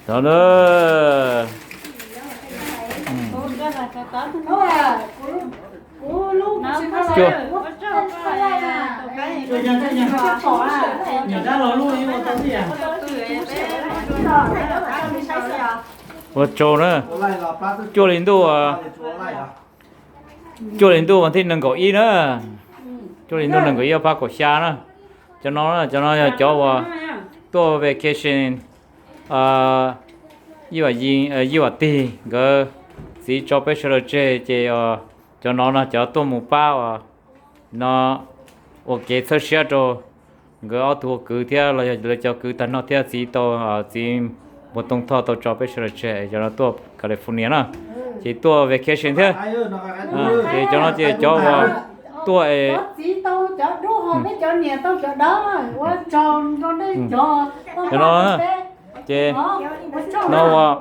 Tod na. Ua tsaug na. Cuaj hli ntuj, cuaj hli ntuj vas thib nees nkaum ib na. Cuaj hli ntuj nees nkaum ib ob phav kaum xya na. Cov no, cov no yog cov uas tuaj vacation, Yij Vam Tig nkawd txiv tso peb sawv daws tseg ces cov no no cov tuaj mus pab uas no ua kev txhawb siab rau nkawd ob tug ua kwv thiab los yog lawv cov kwv tag no thiab txiv tau, txiv Npuag Tooj Thoj tau tso peb sawv daws tseg cov no tuaj California na, ces tuaj vacation thiab. Ces cov no ces cov uas tuaj es cov no ces no uas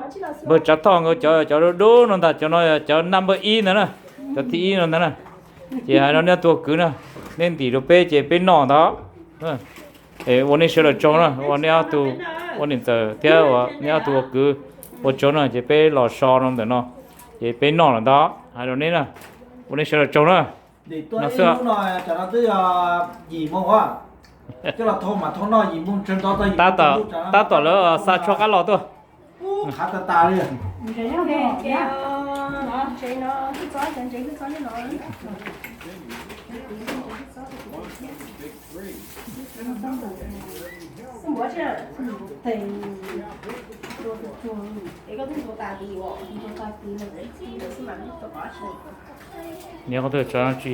npawg Tsav Thoj nkawd cov, cov dub dub no ntag, cov no yog cov naj npawb ib ntag na, cov thib ib no ntag na. Ces hais rau nej ob tug ua kwv na, nej ntim rau peb ces peb noj ntag. Ua nej sawv daws tsaug na, ua nej ob tug, ua niam ntxawm thiab ua nej ob tug ua kwv ua tsaug na, ces peb los so no ntawm no ces peb noj lawm ntag, hais rau nej na, ua nej sawv daws tsaug na. No xwb. Tab tom, tab tom lawv xa tshuab qab los tuaj. Niam, koj tuaj tso tsi?